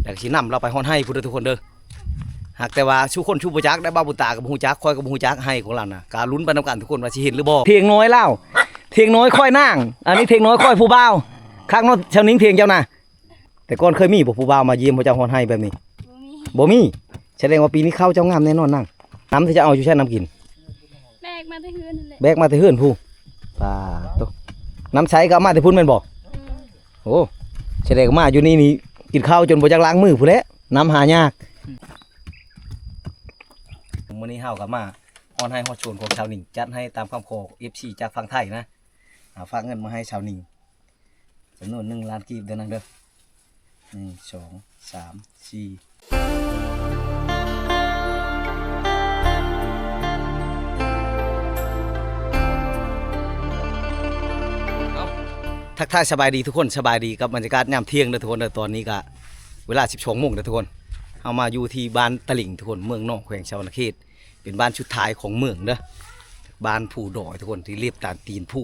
ແລ້ວກໍຊິນຳລາວໄປຮອດໄຮ່ພຸ້ນເດີທຸກຄົນເດີ. ຫາກແຕ່ວ່າສູ່ຄົນສູ່ບໍ່ຈັກໄດ້ ບ່າວບຸນຕາກໍບໍ່ຮູ້ຈັກ ຂ້ອຍກໍບໍ່ຮູ້ຈັກໄຮ່ຂອງລາວນະ ກໍລຸ້ນໄປນຳກັນທຸກຄົນວ່າຊິເຫັນຫຼືບໍ່. ຖຽງນ້ອຍລາວ ຖຽງນ້ອຍຂ້ອຍນາງ ອັນນີ້ຖຽງນ້ອຍຂ້ອຍຜູ້ບ່າວ. ຄັກເນາະ ຊາວນິງ ຖຽງເຈົ້ານະ. ແຕ່ກ່ອນເຄີຍມີບໍ່ຜູ້ບ່າວມາຢ້ຽມພວກເຈົ້າຮອດໄຮ່ແບບນີ້? ບໍ່ມີ ບໍ່ມີ. ສະແດງວ່າປີນີ້ເຂົ້າເຈົ້າງາມແນ່ນອນນາງ. ນ້ຳທີ່ຈະເອົາຢູ່ໃສ ນ້ຳກິນ? ແບກມາແຕ່ເຮືອນນັ້ນແຫຼະ ແບກມາແຕ່ເຮືອນພຸ້ນ. ປາດໂທ້ ນ້ຳໃສກໍເອົາມາແຕ່ພຸ້ນແມ່ນບໍ່? ອືມ. ໂອ້ ສະແດງວ່າມາຢູ່ນີ້ນີ້ ກິນເຂົ້າຈົນບໍ່ຈັກລ້າງມືພຸ້ນແຫຼະ ນ້ຳຫາຍາກ. ມື້ນີ້ເຮົາກໍມາຮອດໄຮ່ຮອດສວນຂອງຊາວນິງ ຈັດໃຫ້ຕາມຄຳຂໍເອັຟຊີຈາກຝັ່ງໄທນະ. ອ່າ ຝາກເງິນມາໃຫ້ຊາວນິງ ຈຳນວນໜຶ່ງລ້ານກີບເດີນາງເດີ. ໜຶ່ງ ສອງ ສາມ ສີ່ ເອົາ ທັກທາຍສະບາຍດີທຸກຄົນ ສະບາຍດີກັບບັນຍາກາດຍາມທ່ຽງເດີທຸກຄົນເດີ. ຕອນນີ້ກະເວລາສິບສອງໂມງເດີທຸກຄົນ ເຮົາມາຢູ່ທີ່ບ້ານຕະລິງທຸກຄົນ ເມືອງໜອງ ແຂວງສະຫວັນນະເຂດ. ເປັນບ້ານສຸດທ້າຍຂອງເມືອງເດີ ບ້ານພູດອຍທຸກຄົນ ທີ່ລຽບຕາມຕີນພູ.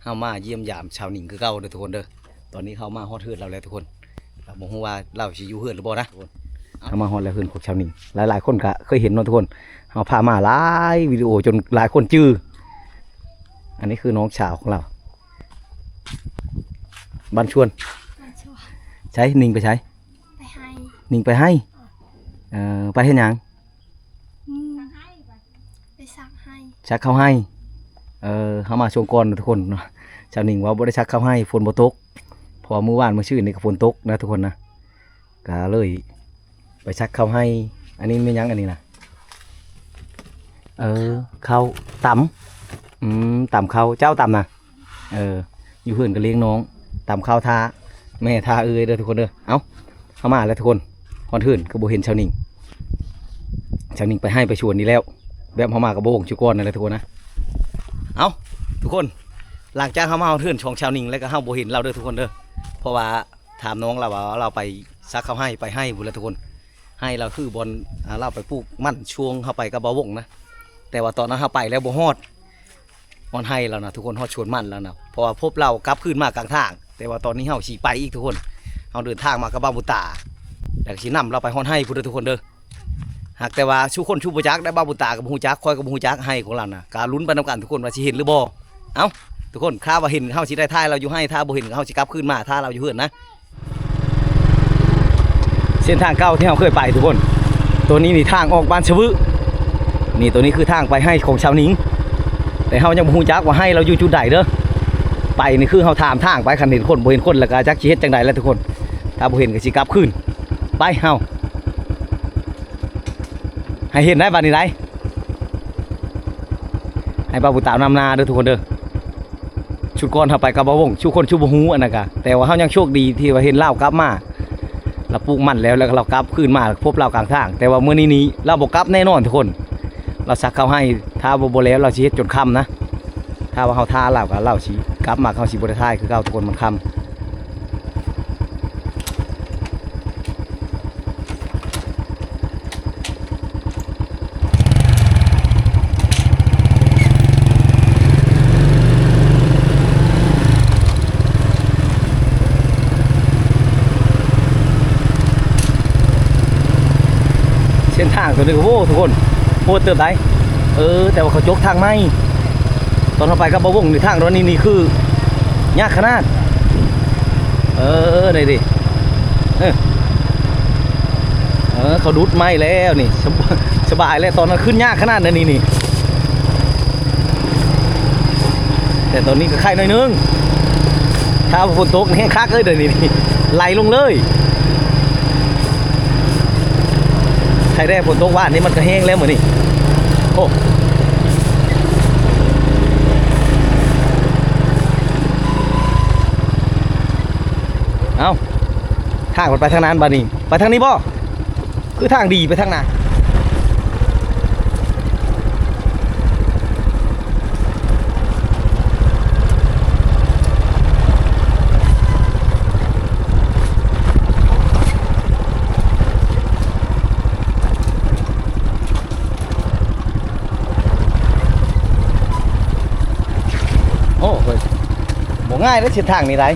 ເຮົາມາຢ້ຽມຢາມຊາວນິງຄືເກົ່າເດີທຸກຄົນເດີ. ຕອນນີ້ເຮົາມາຮອດເຮືອນລາວແລ້ວທຸກຄົນ ລາວບໍ່ຮູ້ວ່າລາວຊິຢູ່ເຮືອນຫຼືບໍ່ນະ. ເຮົາມາຮອດແລ້ວເຮືອນຂອງຊາວນິງ ຫຼາຍໆຄົນກະເຄີຍເຫັນເນາະທຸກຄົນ. ເຮົາພາມາຫຼາຍວິດີໂອຈົນຫຼາຍຄົນຈື່. ອັນນີ້ຄືນ້ອງສາວຂອງລາວ ບ້ານຊວນ. ບ້ານຊວນ. ໃສ ນິງໄປໃສ? ໄປໄຮ່. ນິງໄປໄຮ່. ເອີ ໄປເຮັດຫຍັງ? ອືມ ໄປສັກໄຮ່ ສັກເຂົ້າໄຮ່. ເອີ ເຮົາມາຊ່ວງກ່ອນນະທຸກຄົນເນາະ ຊາວນິງວ່າບໍ່ໄດ້ສັກເຂົ້າໄຮ່ ຝົນບໍ່ຕົກ ເພາະວ່າມື້ວານມື້ຊືນນີ້ກໍຝົນຕົກນະທຸກຄົນນະ ກໍເລີຍໄປສັກເຂົ້າໄຮ່. ອັນນີ້ແມ່ນຫຍັງອັນນີ້ນະ? ເອີ ເຂົ້າຕຳ. ອືມ ຕຳເຂົ້າ ເຈົ້າຕຳນະ? ເອີ ຢູ່ເຮືອນກໍລ້ຽງນ້ອງ ຕຳເຂົ້າຖ້າແມ່ຖ້າເອື້ອຍເດີທຸກຄົນເດີ. ເອົ້າ ເຮົາມາແລ້ວທຸກຄົນ ຮອດເຮືອນກໍບໍ່ເຫັນຊາວນິງ. ຊາວນິງໄປໄຮ່ໄປສວນນີ້ແລ້ວ ແບບເຮົາມາກໍບໍ່ວົງຈຸກ່ອນນັ້ນແຫຼະທຸກຄົນນະ. ເອົ້າ ທຸກຄົນ ຫຼັງຈາກເຮົາມາຮອດເຮືອນຂອງຊາວນິງແລ້ວກໍເຮົາບໍ່ເຫັນລາວເດີທຸກຄົນເດີ ເພາະວ່າຖາມນ້ອງລາວວ່າລາວໄປສັກເຂົ້າໄຮ່ ໄປໄຮ່ພຸ້ນລະທຸກຄົນ. ໄຮ່ລາວຄືບ່ອນ ອ່າ ລາວໄປປູກມັນຊ່ວງເຮົາໄປກັບບ່າວວົງນະ ແຕ່ວ່າຕອນນັ້ນເຮົາໄປແລ້ວບໍ່ຮອດ ຮອດໄຮ່ລາວນະທຸກຄົນ ຮອດສວນມັນລາວນະ ເພາະວ່າພົບລາວກັບຄືນມາກາງທາງ. ແຕ່ວ່າຕອນນີ້ເຮົາຊິໄປອີກທຸກຄົນ ເຮົາເດີນທາງມາກັບບ່າວບຸນຕາ ແລ້ວກໍຊິນຳລາວໄປຮອດໄຮ່ພຸ້ນເດີທຸກຄົນເດີ. ຫາກແຕ່ວ່າສູ່ຄົນສູ່ບໍ່ຈັກໄດ້ ບ່າວບຸນຕາກໍບໍ່ຮູ້ຈັກ ຂ້ອຍກໍບໍ່ຮູ້ຈັກໄຮ່ຂອງລາວນະ ກໍລຸ້ນໄປນຳກັນທຸກຄົນວ່າຊິເຫັນຫຼືບໍ່. ເອົ້າ ທຸກຄົນ ຖ້າວ່າເຫັນເຮົາຊິໄດ້ຖ່າຍລາວຢູ່ໄຮ່ ຖ້າບໍ່ເຫັນກໍເຮົາຊິກັບຄືນມາຖ້າລາວຢູ່ເຮືອນນະ. ເສັ້ນທາງເກົ່າທີ່ເຮົາເຄີຍໄປທຸກຄົນ ໂຕນີ້ນີ້ທາງອອກບ້ານສະວຶ ນີ້ ໂຕນີ້ຄືທາງໄປໄຮ່ຂອງຊາວນິງ ແຕ່ເຮົາຍັງບໍ່ຮູ້ຈັກວ່າໄຮ່ລາວຢູ່ຈຸດໃດເດີ. ໄປນີ້ຄືເຮົາຖາມທາງໄປ ຄັນເຫັນຄົນ ບໍ່ເຫັນຄົນແລ້ວກໍຈັກຊິເຮັດຈັ່ງໃດແຫຼະທຸກຄົນ ຖ້າບໍ່ເຫັນກໍຊິກັບຄືນ. ໄປເຮົາ ໃຫ້ເຫັນໄດ້ບາດນີ້ໄດ ໃຫ້ບ່າວບຸນຕານຳໜ້າເດີທຸກຄົນເດີ. ຊຸດກ່ອນເຮົາໄປກັບບ່າວວົງ ຊຸຄົນຊຸບໍ່ຮູ້ອັນນັ້ນກະ ແຕ່ວ່າເຮົາຍັງໂຊກດີທີ່ວ່າເຫັນລາວກັບມາ ລາວປູກມັນແລ້ວ ແລ້ວລາວກັບຄືນມາ ພົບລາວກາງທາງ. ແຕ່ວ່າມື້ນີ້ນີ້ລາວບໍ່ກັບແນ່ນອນທຸກຄົນ ລາວສັກເຂົ້າໄຮ່ ຖ້າວ່າບໍ່ແລ້ວລາວຊິເຮັດຈົນຄ່ຳນະ. ຖ້າວ່າເຮົາຖ້າລາວກະລາວຊິກັບມາ ເຮົາຊິບໍ່ໄດ້ຖ່າຍຄືເກົ່າທຸກຄົນ ມັນຄ່ຳ. ເສັ້ນທາງຕົວນີ້ກໍ ໂອ້ ທຸກຄົນ ໂຫດເຕີບໃດ໋. ເອີ ແຕ່ວ່າເຂົາຈົກທາງໃໝ່ ຕອນເຮົາໄປກັບບ່າວວົງນີ້ ທາງດອນນີ້ນີ້ຄືຍາກຂະໜາດ. ເອີ ໄດ້ເດ ເອີ ເອີ ເຂົາດຸດໃໝ່ແລ້ວນີ້ ສະບາຍ ສະບາຍແລ້ວ ຕອນນັ້ນຂຶ້ນຍາກຂະໜາດນັ້ນນີ້ນີ້. ແຕ່ຕອນນີ້ກໍໄຄໜ້ອຍໜຶ່ງ ຖ້າຝົນຕົກແຮງຄັກເອີຍ ດຽວນີ້ໄຫຼລົງເລີຍ. ໄຄແດ່ຝົນຕົກວານນີ້ ມັນກໍແຫ້ງແລ້ວມື້ນີ້. ໂອ້ ເອົ້າ ທາງມັນໄປທາງນັ້ນບາດນີ້ ໄປທາງນີ້ບໍ່? ຄືທາງດີໄປທາງໜ້າ. ໂອ້ ບໍ່ງ່າຍເດ້ເສັ້ນທາງນີ້ໄດ໋.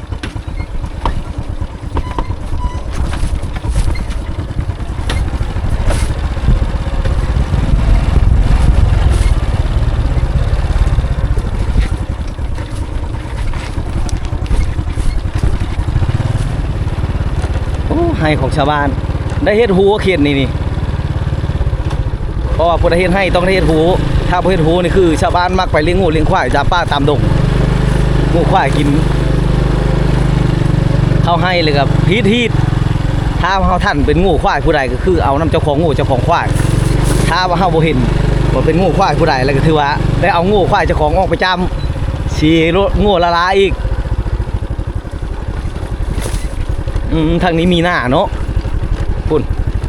ໃນຂອງຊາວບ້ານ ໄດ້ເຮັດຮົ້ວເຂດນີ້ນີ້ ເພາະວ່າຜູ້ໃດເຮັດໄຮ່ຕ້ອງໄດ້ເຮັດຮົ້ວ ຖ້າບໍ່ເຮັດຮົ້ວນີ້ຄືຊາວບ້ານມັກໄປລ້ຽງງົວລ້ຽງຄວາຍຕາມປ່າຕາມດົງ ງົວຄວາຍກິນເຂົ້າໄຮ່ ແລ້ວກໍຮີດໆ ຖ້າເຮົາທັນເປັນງົວຄວາຍຜູ້ໃດ ກໍຄືເອົານຳເຈົ້າຂອງງົວເຈົ້າຂອງຄວາຍ ຖ້າວ່າເຮົາບໍ່ເຫັນວ່າເປັນງົວຄວາຍຜູ້ໃດ ແລ້ວກໍຖືວ່າໄດ້ເອົາງົວຄວາຍເຈົ້າຂອງອອກໄປຈ້ຳ ຊິງົວລະລາອີກ. ອືມ ທາງນີ້ມີນາເນາະ ພຸ້ນ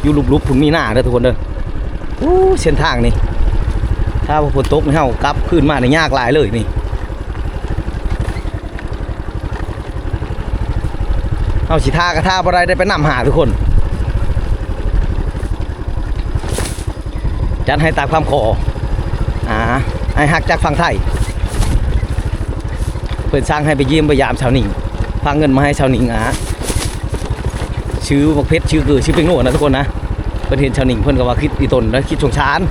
ຢູ່ຫຼຸບໆ ພຸ້ນມີນາເດີທຸກຄົນເດີ. ໂອ້ ເສັ້ນທາງນີ້ ຖ້າວ່າຝົນຕົກນີ້ເຮົາກັບຄືນມານີ້ຍາກຫຼາຍເລີຍນີ້ ເຮົາຊິຖ້າກໍຖ້າບໍ່ໄດ້ ໄດ້ໄປນຳຫາທຸກຄົນ. ຈັດໃຫ້ຕາມຄຳຂໍ ອາ ອ້າຍຮັກຈາກຝັ່ງໄທ ເພິ່ນສັ່ງໃຫ້ໄປຢ້ຽມໄປຢາມຊາວໜິງ ຝາກເງິນມາໃຫ້ຊາວໜິງ ອາ ຊື້ບັກເຜັດ ຊື້ເກືອ ຊື້ແປ້ງນົວນະທຸກຄົນນະ. ເພິ່ນເຫັນຊາວໜິງ ເພິ່ນກໍວ່າຄິດອີ່ຕົນ ແລ້ວຄິດສົງສານ.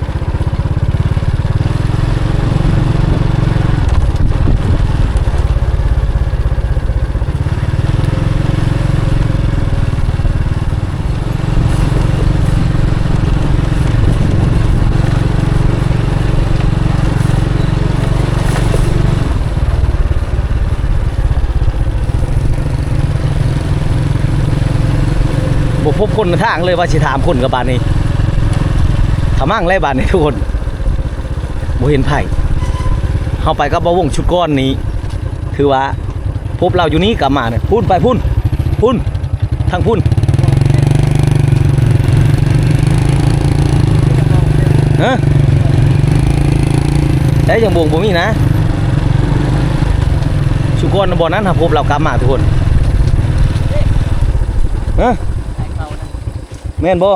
ບໍ່ພົບຄົນໃນທາງເລີຍ ວ່າຊິຖາມຄົນກັບບາດນີ້ ຂະມັງແລ້ວບາດນີ້ທຸກຄົນ ບໍ່ເຫັນໃຜ. ເຮົາໄປກັບບ່າວວົງຊຸດກ່ອນນີ້ ຖືວ່າພົບລາວຢູ່ນີ້ ກັບມານີ້ ພຸ້ນໄປພຸ້ນ ພຸ້ນ ທາງພຸ້ນ ຮະ ໃສ ຍັງບໍ່ ບໍ່ມີນະ ຊຸດກ່ອນບ່ອນນັ້ນຫາພົບລາວກັບມາທຸກຄົນ ຮະ ແມ່ນບໍ່?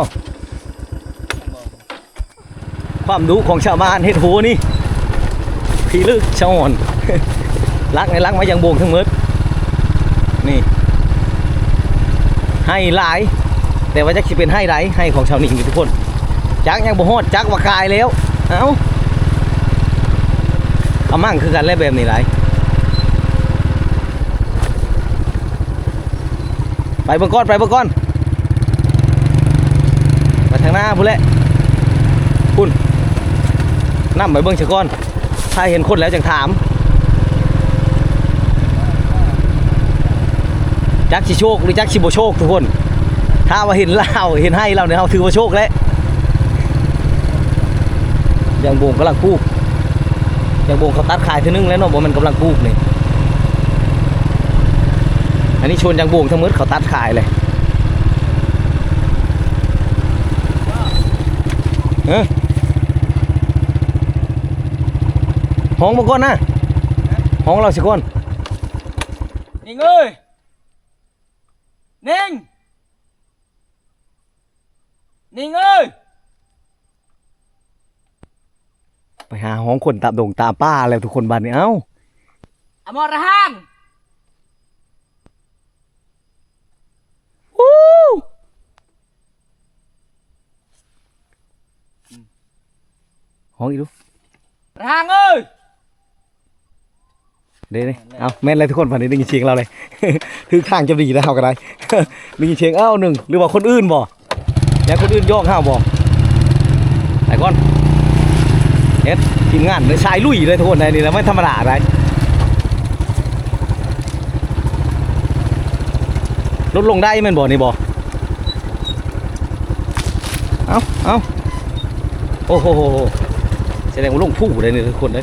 ຄວາມດຸຂອງຊາວບ້ານເຮັດໂຫນີ້ ພິລຶກສະອອນ ລັກໃນລັກມາຢ່າງໂບງທັງໝົດ ນີ້ ໄຮ່ຫຼາຍ ແຕ່ວ່າຈັກຊິເປັນໄຮ່ໃດ ໄຮ່ຂອງຊາວໜິງນີ້ທຸກຄົນ ຈັກຍັງບໍ່ຮອດ ຈັກວ່າກາຍແລ້ວ ເອົ້າ ອາມັ່ງຄືກັນແຫຼະແບບນີ້ຫຼາຍ. ໄປເບິ່ງກ່ອນ ໄປເບິ່ງກ່ອນ ໄປທາງໜ້າພຸ້ນແຫຼະ ພຸ້ນ ນຳໄປເບິ່ງຊະກ່ອນ ຖ້າເຫັນຄົນແລ້ວຈັ່ງຖາມ ຈັກຊິໂຊກ ຫຼື ຈັກຊິບໍ່ໂຊກທຸກຄົນ ຖ້າວ່າເຫັນລາວ ເຫັນໄຮ່ລາວນີ້ ເຮົາຖືວ່າໂຊກແລ້ວ. ຢາງໂບງກຳລັງປູກ ຢາງໂບງເຂົາຕັດຂາຍເທື່ອໜຶ່ງແລ້ວເນາະ ບໍ່ແມ່ນກຳລັງປູກນີ້ ອັນນີ້ສວນຢາງໂບງທັງໝົດ ເຂົາຕັດຂາຍເລີຍ ເອີ ຮ້ອງມາກ່ອນນະ ຮ້ອງລາວຊິກ່ອນ ນິງເອີຍ ນິງ ນິງເອີຍ ໄປຫາຮ້ອງຄົນຕາມດົງຕາມປ່າແລ້ວທຸກຄົນບາດນີ້ ເອົ້າ ອະໝໍລະຫັງ ຮ້ອງອີກດູ ລະຫັງເອີຍ. ເດ້ໆ ເອົ້າ ແມ່ນແລ້ວທຸກຄົນ ບາດນີ້ໄດ້ຍິນສຽງລາວເລີຍ ຖືກທາງຈະດີແລ້ວເຮົາກໍໄດ້ ໄດ້ຍິນສຽງ ເອົ້າ ໜຶ່ງ ຫຼືວ່າຄົນອື່ນບໍ່ ແລ້ວຄົນອື່ນຢອກເຮົາບໍ່ ໄປກ່ອນ ເຮັດ ທີມງານເດ້ ສາຍລຸຍເດ້ທຸກຄົນ ໄດ້ນີ້ລະ ບໍ່ທຳມະດາໄດ໋ ລົດລົງໄດ້ແມ່ນບໍ່ນີ້ບໍ່ ເອົ້າ ເອົ້າ ໂອ້ໂຫ ສະແດງວ່າລົງພູໄດ໋ນີ້ທຸກຄົນເດ້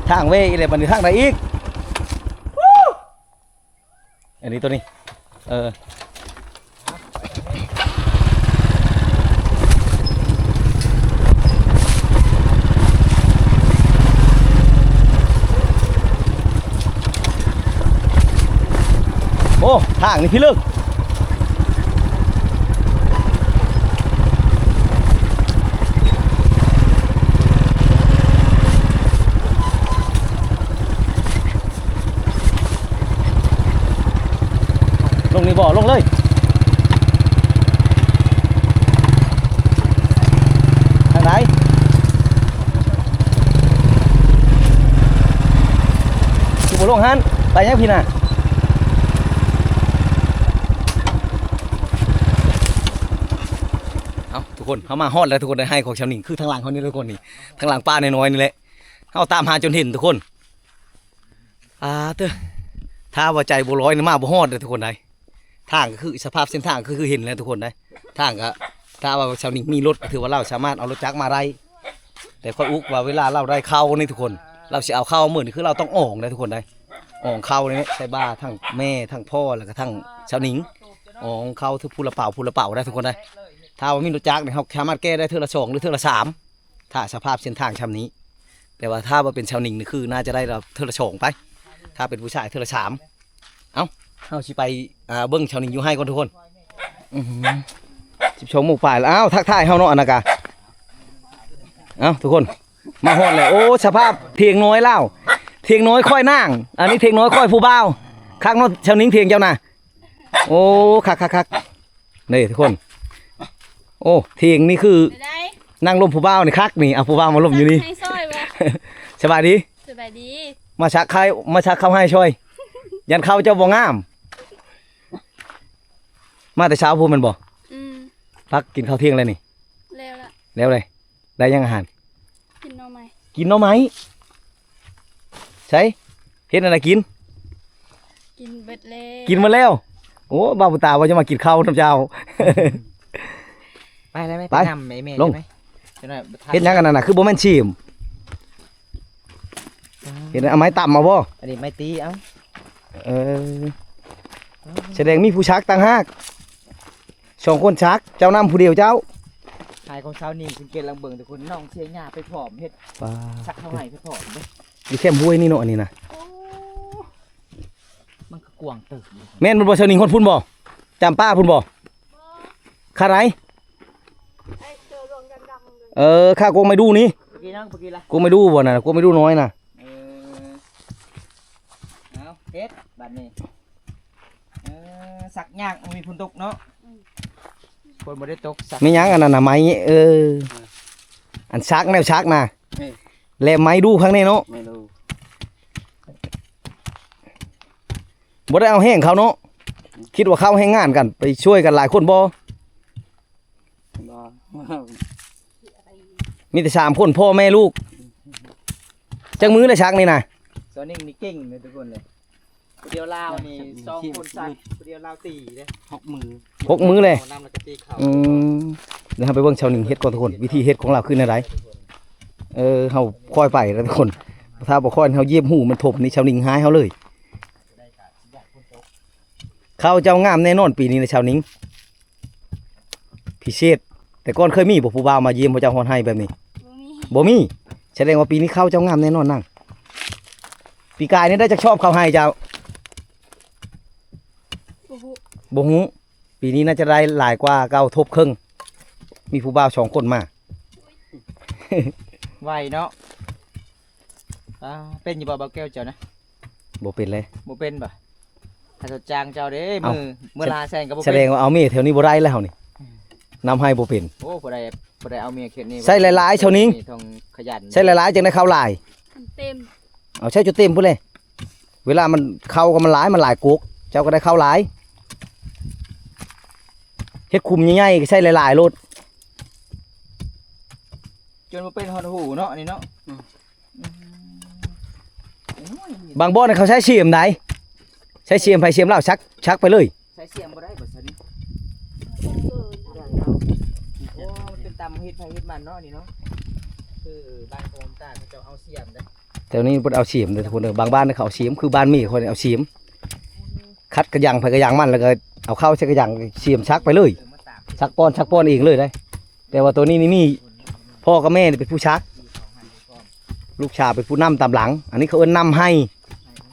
ທາງເວອີກແລ້ວ ບັດນີ້ທາງໃດອີກ ອັນນີ້ຕົວນີ້ ເອີ ໂອ້ ທາງນີ້ພິລຶກ ລົງນີ້ບໍ່ ລົງເລີຍ ທາງໃດ? ລົງຫັ້ນ ໄປຍັງພີ້ນະ? ເອົ້າ ທຸກຄົນ ເຮົາມາຮອດແລ້ວທຸກຄົນ ໄດ້ໄຮ່ຂອງຊາວໜິງ ຄືທາງຫຼັງເຮົານີ້ທຸກຄົນນີ້ ທາງຫຼັງປ່ານ້ອຍໆນີ້ແຫຼະ ເຮົາຕາມຫາຈົນເຫັນທຸກຄົນ. ອາເຕີ ຖ້າວ່າໃຈບໍ່ລອຍນີ້ມາບໍ່ຮອດເດີທຸກຄົນໃດ. ທາງກໍຄືສະພາບເສັ້ນທາງກໍຄືເຫັນແລ້ວທຸກຄົນໃດ. ທາງກໍຖ້າວ່າຊາວໜິງມີລົດ ກໍຖືວ່າລາວສາມາດເອົາລົດຈັກມາໄດ້. ແຕ່ຂ້ອຍອຸກວ່າເວລາລາວໄດ້ເຂົ້ານີ້ທຸກຄົນ ລາວຊິເອົາເຂົ້າມື້ນີ້ ຄືລາວຕ້ອງອອງໄດ໋ທຸກຄົນໃດ. ອອງເຂົ້ານີ້ໃສ່ບ່າທັງແມ່ທັງພໍ່ ແລ້ວກໍທັງຊາວໜິງ ອອງເຂົ້າຖືຜູ້ລະເປົາຜູ້ລະເປົາໄດ໋ທຸກຄົນໃດ. ຖ້າວ່າມີລົດຈັກນີ້ ເຮົາສາມາດແກ່ໄດ້ເທື່ອລະສອງ ຫຼື ເທື່ອລະສາມ ຖ້າສະພາບເສັ້ນທາງຊ່ຳນີ້. ແຕ່ວ່າຖ້າວ່າເປັນຊາວໜິງນີ້ ຄືໜ້າຈະໄດ້ລະເທື່ອລະສອງໄປ ຖ້າເປັນຜູ້ຊາຍເທື່ອລະສາມ. ເອົ້າ ເຮົາຊິໄປ ອ່າ ເບິ່ງຊາວໜິງຢູ່ໄຮ່ກ່ອນທຸກຄົນ. ອື ສິບສອງໂມງປາຍແລ້ວ. ອ້າວ ທັກທາຍເຮົາເນາະ ອັນນັ້ນກະ. ເອົ້າ ທຸກຄົນ ມາຮອດແລ້ວ. ໂອ້ ສະພາບຖຽງນ້ອຍລາວ ຖຽງນ້ອຍຂ້ອຍນາງ ອັນນີ້ຖຽງນ້ອຍຂ້ອຍຜູ້ບ່າວ. ຄັກເນາະ ຊາວໜິງ ຖຽງເຈົ້ານະ. ໂອ້ ຄັກໆໆ ນີ້ທຸກຄົນ. ໂອ້ ຖຽງນີ້ຄື ໄດ້ ນັ່ງລົມຜູ້ບ່າວນີ້ຄັກນີ້. ເອົາຜູ້ບ່າວມາລົມຢູ່ນີ້ ໃຫ້ຊ່ອຍບໍ່? ສະບາຍດີ ສະບາຍດີ. ມາສັກໄຂ່ ມາສັກເຂົ້າໄຮ່ຊ່ອຍ ຢ້ານເຂົ້າເຈົ້າບໍ່ງາມ. ມາແຕ່ເຊົ້າພຸ້ນແມ່ນບໍ່? ອືມ ພັກກິນເຂົ້າທ່ຽງແລ້ວນີ້? ແລ້ວລະ ແລ້ວເລີຍ. ໄດ້ຫຍັງອາຫານ? ກິນໜໍ່ໄມ້ ກິນໜໍ່ໄມ້. ໃສ ເຮັດອັນໃດກິນ? ກິນເບິດແລ້ວ ກິນໝົດແລ້ວ. ໂອ້ ບ່າວບຸນຕາວ່າຈະມາກິນເຂົ້ານຳເຈົ້າ. ໄປໄດ້ໄໝ? ໄປ ໄປນຳແມ່ໆ ລົງໄດ້ໄໝ? ເຮັດຫຍັງອັນນັ້ນນະ? ຄືບໍ່ແມ່ນສີມ. ເຮັດ ເອົາໄມ້ຕຳເອົາບໍ່? ອັນນີ້ໄມ້ຕີເອົາ. ເອີ ສະແດງມີຜູ້ສັກຕ່າງຫາກ. ສອງຄົນສັກ ເຈົ້ານຳຜູ້ດຽວເຈົ້າ. ໄຮ່ຂອງຊາວໜິງ ສັງເກດຫຼັງເບິ່ງທຸກຄົນ ນ້ອງເຊຍຫຍ້າໄປພ້ອມເຮັດ ປາ ສັກເຂົ້າໄຮ່ໄປພ້ອມເດ້. ຢູ່ແຄມຫ້ວຍນີ້ເນາະ ອັນນີ້ນະ. ໂອ້ ມັນກໍກວ້າງເຕີບ. ແມ່ນບໍ່ຊາວໜິງ? ຮອດພຸ້ນບໍ່? ຈຳປາພຸ້ນບໍ່? ຄາໄດ? ເອີ ຄາກວງໄມ້ດູ່ນີ້. ກວງໄມ້ດູ່ບໍ່ນະ? ກວງໄມ້ດູ່ນ້ອຍນະ. ເອີ ເອົາເຮັດບາດນີ້. ເອີ ສັກຍາກ ບໍ່ມີຝົນຕົກເນາະ. ອືມ ຝົນບໍ່ໄດ້ຕົກ ສັກ ແມ່ນຫຍັງອັນນັ້ນນະ ໄມ້ ເອີ ອັນສັກ ແນວສັກນະ. ເອີ ແລມໄມ້ດູ່ຂ້າງໃນເນາະ. ບໍ່ໄດ້ເອົາແຮງເຂົາເນາະ. ອືມ ຄິດວ່າເຂົາແຮງງານກັນ ໄປຊ່ວຍກັນຫຼາຍຄົນບໍ່? ບໍ່ ມີແຕ່ສາມຄົນ ພໍ່ແມ່ລູກ. ຈັກມື້ແລ້ວສັກນີ້ນະ? ສາວໜິງນີ້ເກັ່ງເດ້ທຸກຄົນເລີຍ. ຜູ້ດຽວລາວນີ້ສອງຄົນສັກ ຜູ້ດຽວລາວຕີເດ້. ຫົກມື້ ຫົກມື້ແລ້ວ. ອືມ ດຽວເຮົາໄປເບິ່ງຊາວໜິງເຮັດກ່ອນທຸກຄົນ ວິທີເຮັດຂອງລາວຄືແນວໃດ. ເອີ ເຮົາຄ່ອຍໄປເດີທຸກຄົນ ຖ້າບໍ່ຄ່ອຍເຮົາຢຽບຫູມັນທົບນີ້ ຊາວໜິງຮ້າຍເຮົາເລີຍ. ເຂົ້າເຈົ້າງາມແນ່ນອນປີນີ້ນະຊາວໜິງ. ພິເສດ ແຕ່ກ່ອນເຄີຍມີບໍ່ ຜູ້ບ່າວມາຢ້ຽມພວກເຈົ້າຮອດໄຮ່ແບບນີ້? ບໍ່ມີ ບໍ່ມີ. ສະແດງວ່າປີນີ້ເຂົ້າເຈົ້າງາມແນ່ນອນນາງ. ປີກາຍນີ້ໄດ້ຈັກຊອບເຂົ້າໄຮ່ເຈົ້າ? ບໍ່ຮູ້ ບໍ່ຮູ້. ປີນີ້ໜ້າຈະໄດ້ຫຼາຍກວ່າເກົ່າທົບເຄິ່ງ. ມີຜູ້ບ່າວສອງຄົນມາ. ໄວເນາະ. ອ່າ ເປັນຢູ່ບໍ່ ບ່າວແກ້ວເຈົ້ານະ? ບໍ່ເປັນເລີຍ. ບໍ່ເປັນບໍ່? ຖ້າຕົວຈ້າງເຈົ້າເດ້ ເອົ້າ ມື້ ມື້ລະຫ້າແສນກໍບໍ່ເປັນ. ສະແດງວ່າເອົາເມຍແຖວນີ້ບໍ່ໄດ້ແລ້ວເຮົານີ້. ອືມ ນຳໃຫ້ບໍ່ເປັນ. ໂອ້ ຜູ້ໃດ ຜູ້ໃດເອົາເມຍເຂດນີ້ ໃສ່ຫຼາຍໆ ຊາວໜິງ ຕ້ອງຂະຫຍັນ ໃສ່ຫຼາຍໆ ຈັ່ງໄດ້ເຂົ້າຫຼາຍ. ເຕັມ ເອົາໃສ່ຈົນເຕັມພຸ້ນເລີຍ. ເວລາມັນເຂົ້າກໍມັນຫຼາຍ ມັນຫຼາຍກົກ ເຈົ້າກໍໄດ້ເຂົ້າຫຼາຍ. ເຮັດຂຸມໃຫຍ່ໆ ກໍໃສ່ຫຼາຍໆໂລດ ຈົນບໍ່ເປັນຮອດຫູເນາະ ອັນນີ້ເນາະ. ອືມ ບາງບ່ອນເຂົາໃຊ້ສຽມໃດ ໃຊ້ສຽມໃຜສຽມລາວ ສັກ ສັກໄປເລີຍ. ໃຊ້ສຽມບໍ່ໄດ້ບໍ່ຊັ້ນ? ໂອ້ ມັນເປັນຕາມເຮັດໃຜເຮັດມັນເນາະ ນີ້ເນາະ. ຄືບ້ານຂອງຕາເຂົາເຈົ້າເອົາສຽມເດ້. ແຖວນີ້ບໍ່ໄດ້ເອົາສຽມເດີທຸກຄົນເດີ ບາງບ້ານເຂົາເອົາສຽມ ຄືບ້ານແມ່ຂ້ອຍນີ້ເອົາສຽມ ຂັດກະຍັງໃຜກະຍັງມັນ ແລ້ວກໍເອົາເຂົ້າໃສ່ກະຍັງ ສຽມສັກໄປເລີຍ ສັກປ້ອນ ສັກປ້ອນເອງເລີຍໄດ໋. ແຕ່ວ່າໂຕນີ້ນີ້ມີພໍ່ກັບແມ່ເປັນຜູ້ສັກ ລູກສາວເປັນຜູ້ນຳຕາມຫຼັງ. ອັນນີ້ເຂົາເອີ້ນນຳໄຮ່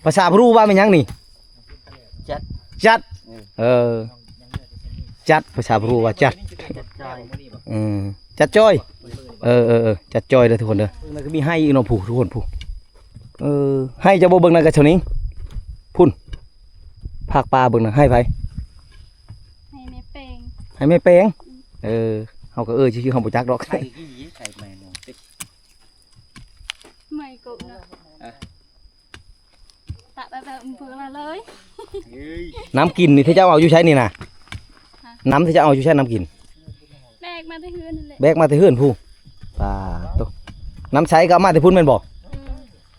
ພາສາບຣູວ່າແມ່ນຫຍັງນີ້? ຈັດ ຈັດ ເອີ ເອີ ຈັດ ພາສາບຣູວ່າຈັດ ຈັດຈ້ອຍ ເອີ ຈັດຈ້ອຍ ເອີໆໆ ຈັດຈ້ອຍເດີທຸກຄົນເດີ. ເບິ່ງນັ້ນກໍມີໄຮ່ອີກເນາະ ຜູ້ ທຸກຄົນຜູ້ ເອີ ໄຮ່ເຈົ້າບໍ່ເບິ່ງນັ້ນກໍຊະນີ້ ພຸ້ນ ພາກປ່າເບິ່ງນັ້ນ ໄຮ່ໃຜ? ໄຮ່ແມ່ແປງ ໄຮ່ແມ່ແປງ. ອືມ ເອີ ເຮົາກໍເອີຊື່ໆ ເຮົາບໍ່ຈັກດອກ ໄຮ່ອີ່ຫຼີ ໄຮ່ແມ່ນ ໄມ້ກົກນະ ເອີ. ຕະແບບເພິ່ນລະເລີຍ. ເຮີ້ຍ ນ້ຳກິນນີ້ທີ່ເຈົ້າເອົາຢູ່ໃສນີ້ນະ? ຮະ? ນ້ຳທີ່ເຈົ້າເອົາຢູ່ໃສ ນ້ຳກິນ? ແບກມາແຕ່ເຮືອນນັ້ນແຫຼະ. ແບກມາແຕ່ເຮືອນພຸ້ນ. ປາດໂທ້ ນ້ຳໃສກໍເອົາມາແຕ່ພຸ້ນແມ່ນບໍ່? ອືມ.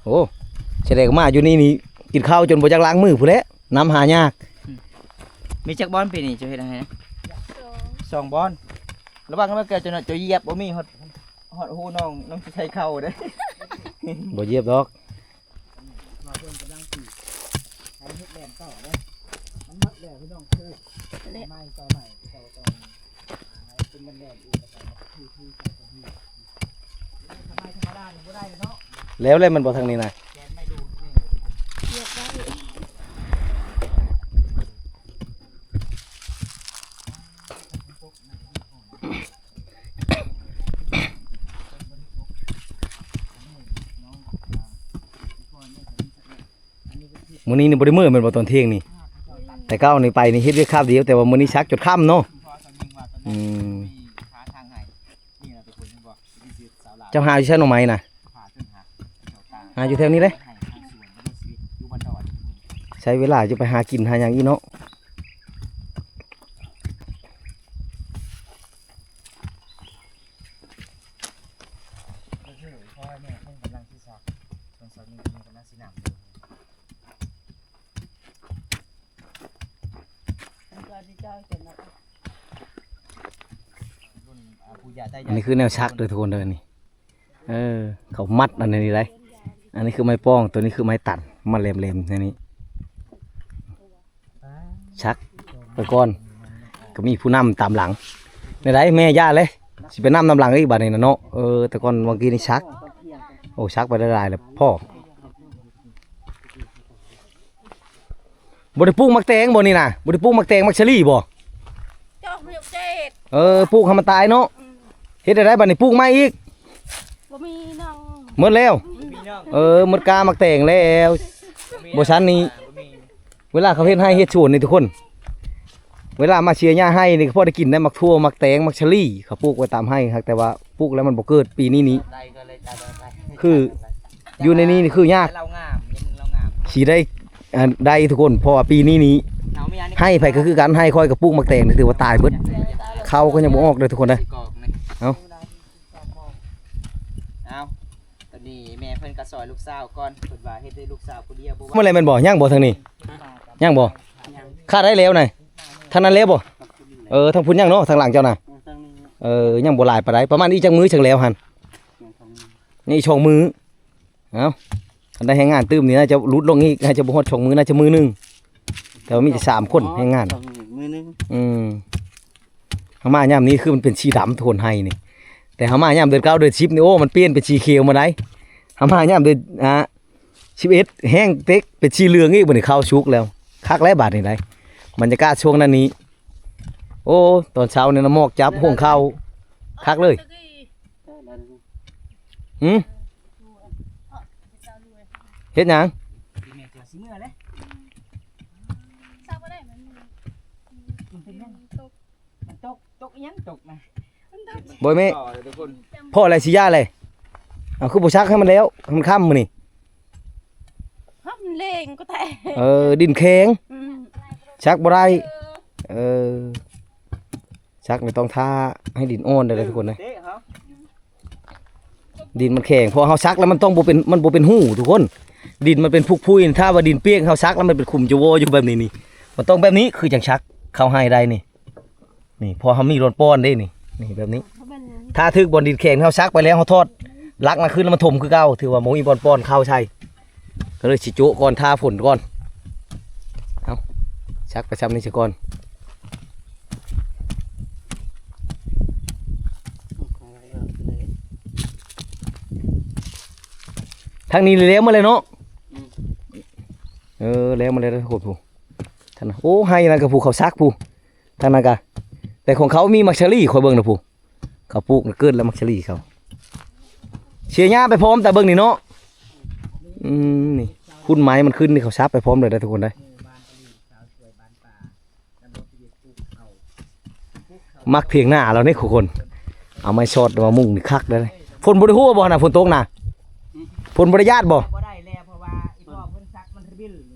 ໂອ້ ສະແດງວ່າມາຢູ່ນີ້ນີ້ ກິນເຂົ້າຈົນບໍ່ຢາກລ້າງມືພຸ້ນແຫຼະ ນ້ຳຫາຍາກ. ມີຈັກບ່ອນປີນີ້ເຈົ້າເຮັດໃຫ້? ສອງ ສອງບ່ອນ. ລະວັງແລ້ວແກເຈົ້າ ເຈົ້າຢຽບບໍ່ມີຮອດ ຮອດຮູນ້ອງ ນ້ອງຊິໃສ່ເຂົ້າເດ້. ບໍ່ຢຽບດອກ. ວ່າເພິ່ນກຳລັງຊິໃຫ້ເຮັດແລ່ນຕໍ່ເດ້ ມັນໝົດແລ້ວພີ່ນ້ອງເອີຍ. ແລ່ນໃໝ່ຕໍ່ໃໝ່ ເຂົາຕ້ອງ ອ່າ ໃຫ້ເປັນແລ່ນໆອີກ ແລ້ວກໍທີ່ ທີ່ ທີ່ ທີ່ ທຳໄມທຳມະດານີ້ບໍ່ໄດ້ເນາະ. ແລ້ວແຫຼະ ມັນບໍ່ທາງນີ້ນະ ແກນໄມ້ດູດນີ້ ຢຽບໄດ້. ມື້ນີ້ນີ້ບໍ່ໄດ້ເມືອແມ່ນບໍ່ ຕອນທ່ຽງນີ້? ແຕ່ເຊົ້ານີ້ໄປນີ້ເຮັດວຽກຄາບດຽວ ແຕ່ວ່າມື້ນີ້ຊັກຈົນຄ່ຳເນາະ. ອືມ ເຈົ້າຫາຢູ່ໃສໜໍ່ໄມ້ນະ? ຫາຢູ່ແຖວນີ້ເດ້. ໃຊ້ເວລາຈະໄປຫາກິນຫາຫຍັງອີກເນາະ. ອັນນີ້ຄືແນວຊັກເດີທຸກຄົນເດີນີ້. ເອີ ເຂົາມັດອັນນີ້ໄດ້. ອັນນີ້ຄືໄມ້ປ້ອງ ໂຕນີ້ຄືໄມ້ຕັນ ມັດແຫຼມໆແນວນີ້. ຊັກໄປກ່ອນ ກໍມີຜູ້ນຳຕາມຫຼັງ. ແນວໃດແມ່ ຢ່າເລີຍ ຊິໄປນຳນຳຫຼັງອີກບາດນີ້ນະເນາະ. ເອີ ແຕ່ກ່ອນວ່າກີ້ນີ້ຊັກ ໂອ້ ຊັກໄປຫຼາຍໆແລ້ວພໍ. ບໍ່ໄດ້ປູກໝາກແຕງບໍ່ນີ້ນະ? ບໍ່ໄດ້ປູກໝາກແຕງ ໝາກສາລີບໍ່? ເຈາະມັນເຈັດ ເອີ ປູກໃຫ້ມັນຕາຍເນາະ. ອືມ ເຮັດໄດ້ໃດບາດນີ້? ປູກໃໝ່ອີກ. ບໍ່ມີນ້ອງ ໝົດແລ້ວ. ອືມ ເອີ ໝົດກ້າໝາກແຕງແລ້ວ. ບໍ່ມີ ບໍ່ຊັ້ນນີ້ ບໍ່ມີ. ເວລາເຂົາເຮັດໄຮ່ເຮັດສວນນີ້ທຸກຄົນ ເວລາມາເສຍຫຍ້າໄຮ່ນີ້ ກໍພໍໄດ້ກິນໄດ້ ໝາກຖົ່ວ ໝາກແຕງ ໝາກສາລີ ເຂົາປູກໄວ້ຕາມໄຮ່. ຫາກແຕ່ວ່າປູກແລ້ວມັນບໍ່ເກີດ ປີນີ້ນີ້ ຄືຢູ່ໃນນີ້ນີ້ຄືຍາກ ຊິໄດ້ ອັນ ໄດ້ທຸກຄົນ. ເພາະວ່າປີນີ້ນີ້ ໄຮ່ໃຜກໍຄືກັນ ໄຮ່ຂ້ອຍກໍປູກໝາກແຕງ ຖືວ່າຕາຍເບິດ ເຂົ້າກໍຍັງບໍ່ອອກເດີທຸກຄົນເດີ. ເອົາ ເອົາ ຕອນນີ້ແມ່ເພິ່ນກໍຊ່ອຍລູກສາວກ່ອນ ເພິ່ນວ່າເຮັດໃຫ້ລູກສາວຜູ້ດຽວບໍ່ໄຫວ. ໝົດແລ້ວແມ່ນບໍ່? ຍັງບໍ່ທາງນີ້? ຍັງບໍ່? ຍັງ ຂາດໄດ້ແລ້ວນະ? ທາງນັ້ນແລ້ວບໍ່? ເອີ ທາງພຸ້ນຍັງເນາະ ທາງຫຼັງເຈົ້ານະ. ເອີ ຍັງບໍ່ຫຼາຍປານໃດ ປະມານອີກຈັກມື້ຈັ່ງແລ້ວຫັ້ນ? ຍັງສອງມື້ ຍັງອີກສອງມື້. ເອົ້າ ຄັນໄດ້ແຮງງານຕື່ມນີ້ ໜ້າຈະຫຼຸດລົງອີກ ໜ້າຈະບໍ່ຮອດສອງມື້ ໜ້າຈະມື້ໜຶ່ງ ແຕ່ວ່າມີແຕ່ສາມຄົນແຮງງານ. ມື້ໜຶ່ງ ອືມ. ເຮົາມາຍາມນີ້ຄືມັນເປັນສີດຳໂທນໄຮ່ນີ້ ແຕ່ເຮົາມາຍາມເດືອນເກົ້າເດືອນສິບນີ້ ໂອ້ ມັນປ່ຽນເປັນສີຂຽວໝົດໃດ. ເຮົາມາຍາມເດືອນ ອ່າ ສິບເອັດ ແຫ້ງເຕັກ ເປັນສີເຫຼືອງອີກ. ບັດນີ້ເຂົ້າສຸກແລ້ວ ຄັກແລ້ວບາດນີ້ໄດ໋ ບັນຍາກາດຊ່ວງນັ້ນນີ້. ໂອ້ ຕອນເຊົ້ານີ້ນະ ໝອກຈັບຫົງເຂົ້າ ຄັກເລີຍ. ຫືມ ເຮັດຫຍັງ? ມັນຕົກ ຕົກອີ່ຫຍັງຕົກນະ? ບໍ່ແມ່ ພໍແລ້ວ ຊິຢ່າແລ້ວ. ເອົາ ຄືບໍ່ຊັກໃຫ້ມັນແລ້ວ ໃຫ້ມັນຄ່ຳມື້ນີ້? ຫາ ມັນແລງກໍແທ້. ເອີ ດິນແຂງ. ອືມ ຊັກບໍ່ໄດ້. ເອີ ຊັກນີ້ຕ້ອງຖ້າໃຫ້ດິນອ່ອນໄດ້ເດີທຸກຄົນເດີ. ດິນມັນແຂງ ເພາະເຮົາຊັກແລ້ວມັນຕ້ອງບໍ່ເປັນ ມັນບໍ່ເປັນຮູທຸກຄົນ. ດິນມັນເປັນຜຸກຜຸຍ ຖ້າວ່າດິນປຽກ ເຮົາຊັກແລ້ວມັນເປັນຂຸມຈະວໍຢູ່ແບບນີ້ນີ້. ມັນຕ້ອງແບບນີ້ ຄືຈັ່ງຊັກເຂົ້າໄຮ່ໄດ້ນີ້. ນີ້ ເພາະເຮົາມີບ່ອນປ້ອນເດ້ນີ້ ນີ້ແບບນີ້. ຖ້າຖືກບ່ອນດິນແຂງ ເຮົາຊັກໄປແລ້ວ ເຮົາຖອດຫຼັກນັ້ນຄືນ ແລ້ວມັນຖົມຄືເກົ່າ ຖືວ່າບໍ່ມີບ່ອນປ້ອນເຂົ້າໃສ່. ກໍເລີຍຊິໂຈະກ່ອນ ຖ້າຝົນກ່ອນ. ເອົາ ຊັກໄປຊ່ຳນີ້ຊະກ່ອນ. ທາງນີ້ແລ້ວໝົດແລ້ວເນາະ. ອືມ ເອີ ແລ້ວໝົດແລ້ວ ໂຄດຜູ້ ທ່ານນະ. ໂອ້ ໄຮ່ນັ້ນກໍຜູ້ເຂົາຊັກຜູ້ ທາງນັ້ນກະ ແຕ່ຂອງເຂົາມີໝາກສາລີ ຂ້ອຍເບິ່ງນະຜູ້ ເຂົາປູກເກີດແລ້ວໝາກສາລີເຂົາ. ເສຍຫຍ້າໄປພ້ອມ ແຕ່ເບິ່ງນີ້ເນາະ. ອືມ ນີ້ ຂຸນໄມ້ມັນຂຶ້ນນີ້ ເຂົາຊັບໄປພ້ອມເລີຍເດີທຸກຄົນເດີ. ມັກຖຽງນາລາວນີ້ທຸກຄົນ ເອົາໄມ້ຊອດມາມຸງນີ້ຄັກເດີ. ຝົນບໍ່ໄດ້ຫົວບໍ່ນະ? ຝົນຕົກນະ ຝົນບໍ່ໄດ້ຢາດບໍ່? ບໍ່ໄດ້ແລ້ວ ເພາະວ່າອີ່ພໍ່ເພິ່ນຊັກມັນ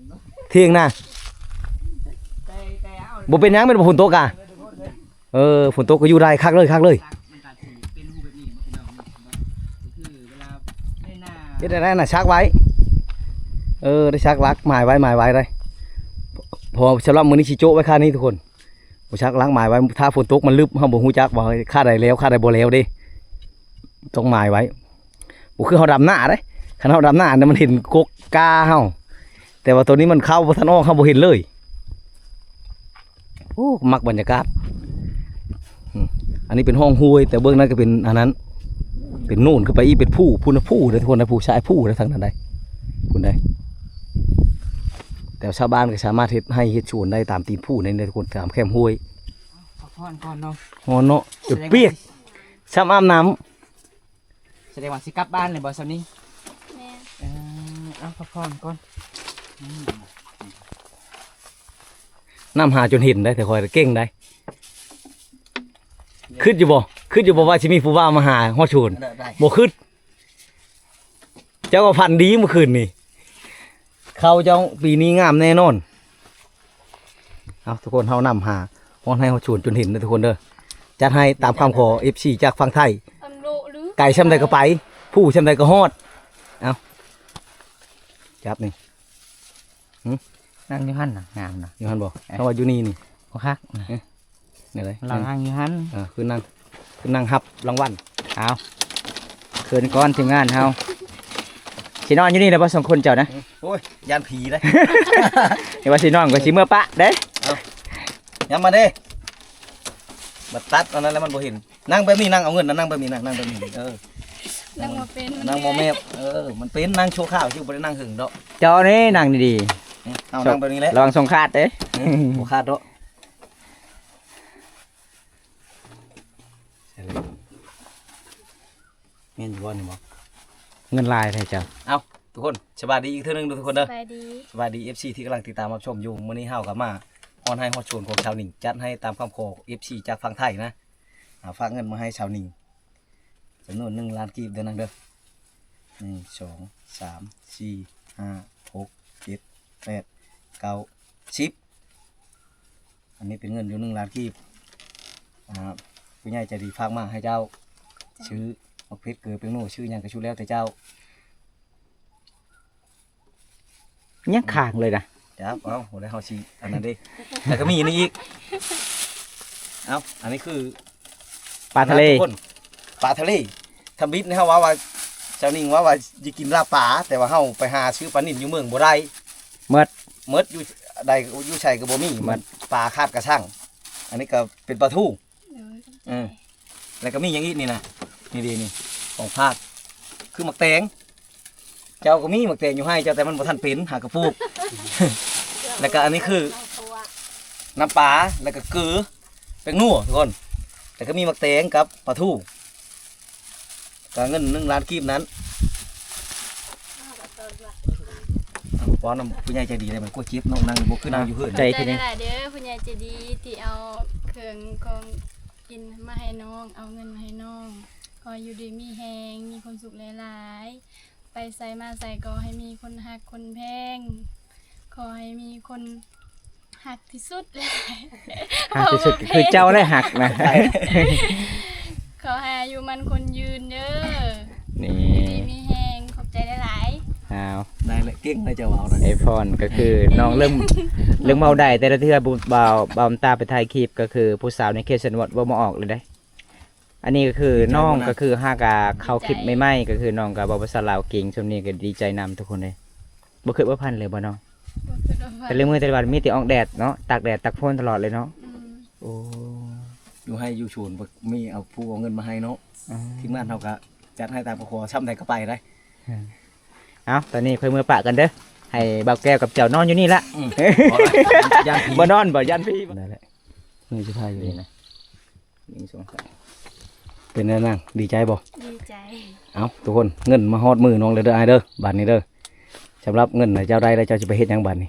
ທ່ຽງນາ ບໍ່ເປັນຫຍັງ ແມ່ນບໍ່? ຝົນຕົກກະ ເອີ ຝົນຕົກກໍຢູ່ໄດ້ ຄັກເລີຍ ຄັກເລີຍ. ເຮັດໄດ້ນະ ຊັກໄວ້ ເອີ ໄດ້ຊັກຫຼັກໝາຍໄວ້ ໝາຍໄວ້ໄດ້ ເພາະສຳລັບມື້ນີ້ຊິໂຈະໄວ້ຄ່ານີ້ທຸກຄົນ. ບໍ່ຊັກຫຼັກໝາຍໄວ້ ຖ້າຝົນຕົກມັນລຶບ ເຮົາບໍ່ຮູ້ຈັກວ່າຄ່າໃດແລ້ວ ຄ່າໃດບໍ່ແລ້ວເດ້ ຕ້ອງໝາຍໄວ້. ບໍ່ຄືເຮົາດຳນາເດ້ ຄັນເຮົາດຳນານີ້ມັນເຫັນກົກກ້າເຮົາ ແຕ່ວ່າໂຕນີ້ມັນເຂົ້າບໍ່ທັນອອກ ເຮົາບໍ່ເຫັນເລີຍ. ໂອ້ ມັກບັນຍາກາດ ອືມ ອັນນີ້ເປັນຮ່ອງຫ້ວຍ ແຕ່ເບື້ອງນັ້ນກໍເປັນອັນນັ້ນ ເປັນໂນນຂຶ້ນໄປອີກ ເປັນພູ ພຸ້ນນະ ພູເດ້ທຸກຄົນ ໄດ້ພູຊາຍພູເດ້ ທາງນັ້ນໄດ້ ພຸ້ນໄດ້. ແຕ່ຊາວບ້ານກໍສາມາດເຮັດໄຮ່ເຮັດສວນໄດ້ຕາມຕີນພູນີ້ເດ້ທຸກຄົນ ຕາມແຄມຫ້ວຍ. ພັກຜ່ອນກ່ອນເນາະ ຮ້ອນເນາະ ຈົນປຽກ ຊ້ຳອາບນ້ຳ. ສະແດງວ່າຊິກັບບ້ານແລ້ວບໍ່ຊຳນີ້? ແມ່ນ. ເອີ ເອົາ ພັກຜ່ອນກ່ອນ. ອືມ ນ້ຳຫາຈົນເຫັນໄດ໋ ແຕ່ຂ້ອຍເກັ່ງໄດ໋. ຄິດຢູ່ບໍ່? ຄິດຢູ່ບໍ່ວ່າຊິມີຜູ້ບ່າວມາຫາຮອດສວນ? ບໍ່ຄິດ. ເຈົ້າກໍຝັນດີມື້ຄືນນີ້ ເຂົ້າເຈົ້າປີນີ້ງາມແນ່ນອນ. ເອົາ ທຸກຄົນ ເຮົານຳຫາຮອດໄຮ່ຮອດສວນຈົນເຫັນເດີທຸກຄົນເດີ. ຈັດໃຫ້ຕາມຄຳຂໍເອັຟຊີຈາກຝັ່ງໄທ ໄກຊ່ຳໃດກໍໄປ ພູຊ່ຳໃດກໍຮອດ. ເອົາ ຈັບນີ້ ຫື ນັ່ງຢູ່ຫັ້ນນະ ງາມນະ ຢູ່ຫັ້ນບໍ່? ເອີ ເພາະວ່າຢູ່ນີ້ນີ້ ບໍ່ຄັກນະ ເອີ ນີ້ເລີຍ ລາວນັ່ງຢູ່ຫັ້ນ ເອີ ຄືນັ່ງ ຄືນັ່ງຮັບລາງວັນ. ເອົາ ເຊີນກ່ອນທີມງານເຮົາ ຊິນອນຢູ່ນີ້ແຫຼະບໍ່ ສອງຄົນເຈົ້ານະ? ໂອ້ຍ ຢ້ານຜີເດ້ ເຫັນວ່າຊິນອນກໍຊິເມືອປະເດ້. ເອົາ ຍັບມາເດ້ ບັດຕັດອັນນັ້ນແລ້ວມັນບໍ່ເຫັນ. ນັ່ງແບບນີ້ ນັ່ງເອົາເງິນນະ ນັ່ງແບບນີ້ນະ ນັ່ງແບບນີ້ ເອີ ນັ່ງບໍ່ເປັນ ນັ່ງບໍ່ແມ່ນ. ເອີ ມັນເປັນນັ່ງຊົ່ວຄາວ ຊິບໍ່ໄດ້ນັ່ງເຖິງດອກ. ເຈົ້ານີ້ນັ່ງດີໆ ເອົານັ່ງແບບນີ້ແຫຼະ ລະວັງສົ່ງຂາດເດ້. ບໍ່ຂາດດອກ. ແມ່ນຢູ່ບໍ່ນີ້ບໍ່? ເງິນຫຼາຍແທ້ເຈົ້າ. ເອົາ ທຸກຄົນ ສະບາຍດີອີກເທື່ອໜຶ່ງເດີທຸກຄົນເດີ. ສະບາຍດີ ສະບາຍດີເອັຟຊີທີ່ກຳລັງຕິດຕາມຮັບຊົມຢູ່. ມື້ນີ້ເຮົາກໍມາຮອດໄຮ່ຮອດສວນຂອງຊາວໜິງ ຈັດໃຫ້ຕາມຄຳຂໍເອັຟຊີຈາກຝັ່ງໄທນະ. ອ່າ ຝາກເງິນມາໃຫ້ຊາວໜິງ ຈຳນວນໜຶ່ງລ້ານກີບເດີນາງເດີ. ໜຶ່ງ ສອງ ສາມ ສີ່ ຫ້າ ຫົກ ເຈັດ ແປດ ເກົ້າ ສິບ ອັນນີ້ເປັນເງິນຢູ່ໜຶ່ງລ້ານກີບ. ອ່າ ຜູ້ໃຫຍ່ໃຈດີຝາກມາໃຫ້ເຈົ້າ ຊື້ໝາກເຜັດ ເກືອ ແປ້ງນົວ ຊື້ຫຍັງກໍສຸດແລ້ວແຕ່ເຈົ້າ. ຍັງຄ້າງເລີຍນະ. ຈັບເອົາ ບໍ່ໄດ້ເຮົາຊິອັນນັ້ນເດ້. ແລ້ວກໍມີອັນນີ້ອີກ. ເອົາ ອັນນີ້ຄືປາທະເລ ປາທະເລ. ທຳອິດນີ້ເຮົາເວົ້າວ່າ ຊາວໜິງເວົ້າວ່າຊິກິນລາບປາ ແຕ່ວ່າເຮົາໄປຫາຊື້ປານິນຢູ່ເມືອງບໍ່ໄດ້. ໝົດ ໝົດ ຢູ່ໃດ ຢູ່ໃສກໍບໍ່ມີ. ໝົດ ປາຂາດກະຊັງ. ອັນນີ້ກໍເປັນປາທູ. ໂດຍ ຂອບໃຈ. ເອີ ແລ້ວກໍມີຫຍັງອີກນີ້ນະ? ນີ້ເດ ນີ້ ຂອງຝາກ ຄືໝາກແຕງ. ເຈົ້າກໍມີໝາກແຕງຢູ່ໄຮ່ເຈົ້າ ແຕ່ມັນບໍ່ທັນເປັນ ຫາກະປູກ. ແລ້ວກໍອັນນີ້ຄືນ້ຳປາ ແລ້ວກໍເກືອ ແປ້ງນົວ ທຸກຄົນ. ແລ້ວກໍມີໝາກແຕງກັບປາທູ. ກະເງິນໜຶ່ງລ້ານກີບນັ້ນ. ເອົາ ປ້ອນນຳຜູ້ໃຫຍ່ໃຈດີໄດ້ ມັນກວດເຈັບເນາະ. ນັ່ງບໍ່ຄືນັ່ງຢູ່ເຮືອນ. ຂອບໃຈ ຂອບໃຈຫຼາຍໆເດີ ຜູ້ໃຫຍ່ໃຈດີທີ່ເອົາເຄື່ອງຂອງກິນມາໃຫ້ນ້ອງ ເອົາເງິນມາໃຫ້ນ້ອງ. ຂໍຢູ່ດີມີແຮງ ມີຄວາມສຸກຫຼາຍໆ. ໄປໃສມາໃສກໍໃຫ້ມີຄົນຮັກຄົນແພງ. ຂໍໃຫ້ມີຄົນຮັກທີ່ສຸດ ຮັກທີ່ສຸດຄືເຈົ້າແຫຼະຮັກນະ. ຂໍໃຫ້ອາຍຸໝັ້ນຄົນຍືນເດີ. ນີ້ ຢູ່ດີມີແຮງ. ຂອບໃຈຫຼາຍໆ. ອ້າວ ໄດ້ແຫຼະ ເກັ່ງເລີຍເຈົ້າເວົ້ານະ. ໄອພອນກໍຄືນ້ອງເລີ່ມ ເລີ່ມເວົ້າໄດ້ແຕ່ລະເທື່ອ. ບ່າວ ບ່າວຕາໄປຖ່າຍຄລິບ ກໍຄືຜູ້ສາວໃນເຂດຊົນນະບົດເວົ້າບໍ່ອອກເລີຍເດ້. ອັນນີ້ກໍຄືນ້ອງກໍຄືຫາກະເຂົ້າຄລິບໃໝ່ໆ ກໍຄືນ້ອງກໍເວົ້າພາສາລາວເກັ່ງ. ຊ່ວງນີ້ກໍດີໃຈນຳທຸກຄົນເລີຍ. ບໍ່ຄິດບໍ່ຝັນເລີຍບໍ່ນ້ອງ? ບໍ່ຄິດບໍ່ຝັນ. ແຕ່ລະມື້ແຕ່ລະວັນມີແຕ່ອອກແດດເນາະ ຕາກແດດຕາກຝົນຕະຫຼອດເລີຍເນາະ. ອືມ ໂອ້ ຢູ່ໄຮ່ຢູ່ສວນ ມີເອົາຜູ້ເອົາເງິນມາໃຫ້ເນາະ. ອືມ ທີມງານເຮົາກໍຈັດໃຫ້ຕາມຄຳຂໍ ຊ່ຳໃດກໍໄປໄດ້. ເອີ ເອົາ ຕອນນີ້ຄ່ອຍເມືອປະກັນເດີ ໃຫ້ບ່າວແກ້ວກັບເຈົ້ານອນຢູ່ນີ້ລະ. ອືມ ຢ້ານຜີ ບໍ່ນອນບໍ່ ຢ້ານຜີ. ນັ້ນແຫຼະ ນີ້ຊິພາຢູ່ນີ້ນະ. ໜຶ່ງ ສອງ ສາມ ເປັນແນວນັ້ນ ດີໃຈບໍ່? ດີໃຈ. ເອົ້າ ທຸກຄົນ ເງິນມາຮອດມືນ້ອງແລ້ວເດີອ້າຍເດີ. ບາດນີ້ເດີ ສຳລັບເງິນນະ ເຈົ້າໄດ້ແລ້ວ ເຈົ້າຊິໄປເຮັດຫຍັງບາດນີ້?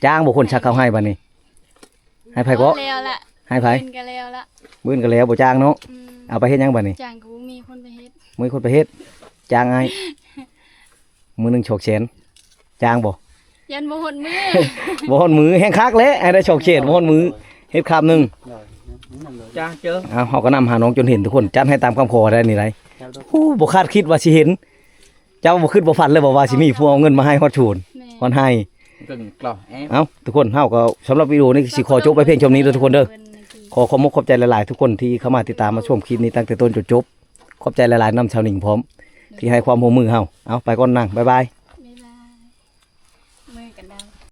ຈ້າງບໍ່ຄົນສັກເຂົ້າໃຫ້ບາດນີ້? ໃຫ້ໃຜເກາະ? ແລ້ວລະ ໃຫ້ໃຜ? ມື້ອື່ນກໍແລ້ວລະ ມື້ອື່ນກໍແລ້ວ ບໍ່ຈ້າງເນາະ. ອືມ ເອົາໄປເຮັດຫຍັງບາດນີ້? ຈ້າງກໍບໍ່ມີຄົນໄປເຮັດ. ບໍ່ມີຄົນໄປເຮັດ ຈ້າງອ້າຍ. ມື້ໜຶ່ງສອງແສນ ຈ້າງບໍ່? ຍັນບໍ່ຮອດມື້ ບໍ່ຮອດມື້ແຮງຄັກແຫຼະ ໃຫ້ໄດ້ສອງເຂດບໍ່ຮອດມື້ ເຮັດຄາບໜຶ່ງ ໂດຍ ຈ້າງເຈີ ເອົາ ເຮົາກໍນຳຫານ້ອງຈົນເຫັນທຸກຄົນ ຈັດໃຫ້ຕາມຄຳຂໍໄດ້ນີ້ໄດ໋ ໂອ້ ບໍ່ຄາດຄິດວ່າຊິເຫັນ ເຈົ້າບໍ່ຄິດບໍ່ຝັນເລີຍບໍ່ວ່າຊິມີຜູ້ເອົາເງິນມາໃຫ້ຮອດສວນ ແມ່ນ ຮອດໄຮ່ ເບິ່ງກະແອບ ເອົ້າ ທຸກຄົນ ເຮົາກໍ ສຳລັບວິດີໂອນີ້ຊິຂໍຈົບໄວ້ພຽງຊ່ຳນີ້ເດີທຸກຄົນເດີ ຂໍຂອບມຸກຂອບໃຈຫຼາຍໆ ທຸກຄົນທີ່ເຂົ້າມາຕິດຕາມມາຊົມຄລິບນີ້ຕັ້ງແຕ່ຕົ້ນຈົນຈົບ ຂອບໃຈຫຼາຍໆນຳຊາວໜິງພ້ອມ ທີ່ໃຫ້ຄວາມຮ່ວມມືເຮົາ ເອົາ ໄປກ່ອນນາງ ບາຍບາຍ.